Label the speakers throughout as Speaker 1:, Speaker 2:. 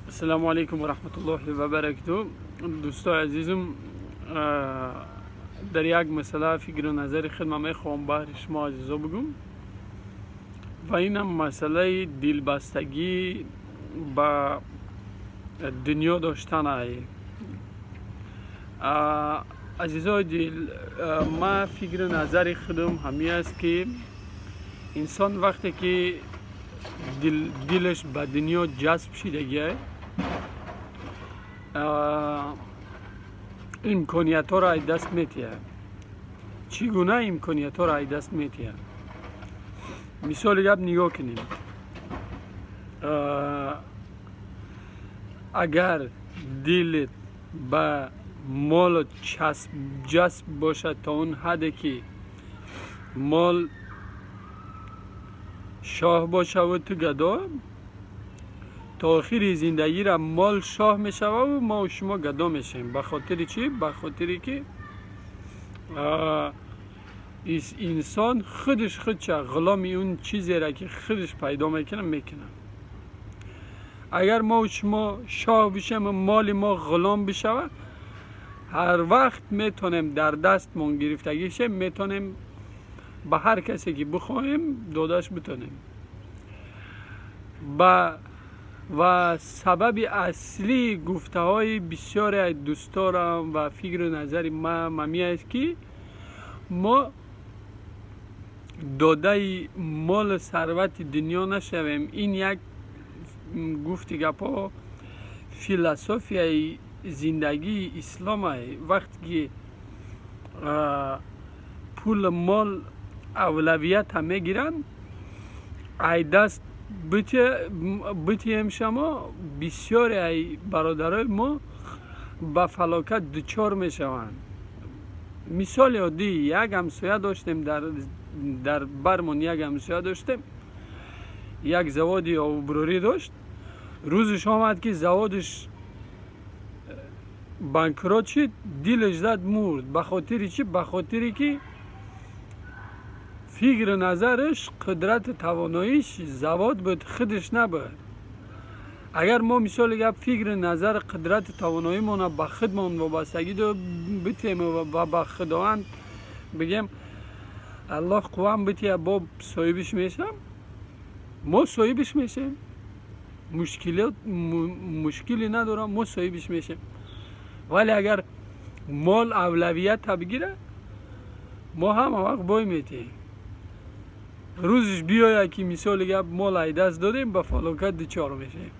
Speaker 1: السلام علیکم و رحمت الله و برکاته. دوستای عزیزم، در یک مسئله فکر و نظر خود من میخوام بر شما عزیزا بگم و اینم مسئله دلبستگی با دنیا داشتن. عزیزای دل، ما فکر و نظر خودم همی است که انسان وقتی که دلش به دنیا جذب شدگیه، امکانیت ها را از دست میتیه. چگونه امکانیت ها را از دست میتیه؟ مثال گپ نگاه کنیم، اگر دلت به مال جذب باشد تا اون حد که مال شاه باشه و تو گدا، تا آخر زندگی را مال شاه میشه و ما و شما گدا میشیم. به خاطر چی؟ به خاطر که انسان خودش خودش غلام اون چیزی را که خودش پیدا میکنه. اگر ما و شما شاه بشیم و مال ما غلام بشه، هر وقت میتونیم در دستمون گرفتگی شیم، میتونیم به هر کسی که بخواهیم داداش بتونیم. و سبب اصلی گفته های بسیاری از دوستارم و فکر و نظر ما ممی است که ما داده مال ثروت دنیا نشویم. این یک گفتی گپا فیلسوفیای زندگی اسلام است. وقتی که پول مال اولویت هم میگیرن، ای دست بتیم شما، بسیاری ای برادرای ما به فلاکت دچار میشوند. مثال عادی، یک همسایه داشتیم، در برمون یک همسایه داشتیم، یک زوادی آبروری داشت. روزش آمد که زوادش بانکروت شد، دلش زد مرد. به خاطر چی؟ به خاطر که فکر نظرش قدرت تواناییش زواد بود، خودش نبود. اگر ما مثال گپ فکر نظر قدرت توانایی ما به خودمان وابستگی دو بتیم و به خداوند بگیم الله قوام بتیه، با صاحبش میشم، ما صاحبش میشیم، مشکلی ندارم، ما صاحبش میشیم. ولی اگر مال اولویت بگیره، ما هم وقت بای میتیم. روزش بیاید که مثال گپ مال ای دست دادیم، به فلاکت دچار میشیم.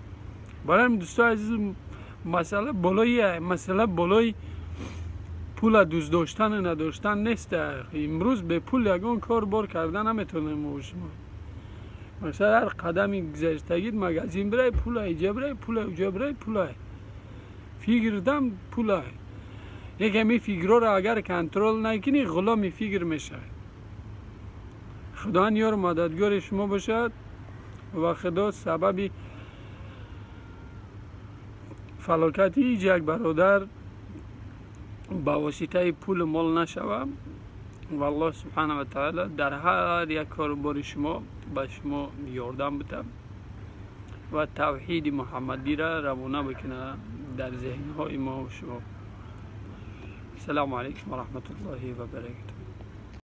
Speaker 1: برای دوستای عزیز، مسئله بالای پول دوست داشتن و نداشتن نیست. امروز به پول یگان کار بار کردن نمیتونیم ما شما. مثلا هر قدمی گذشتگید مگزین برای پول ایجا برای پول اوجا برای پول فکر دم پول. یکی فکر را اگر کنترل نکنی غلامی فکر میشه. خدا یار مددگار شما باشد و خدا سبب فلاکت هیچ یک برادر با واسطه پول مال نشود و الله سبحانه و تعالی در هر یک کاروبار شما به شما یاردم بده و توحید محمدی را روانه بکنه در ذهن های ما و شما. السلام علیکم و رحمت الله و برکاته.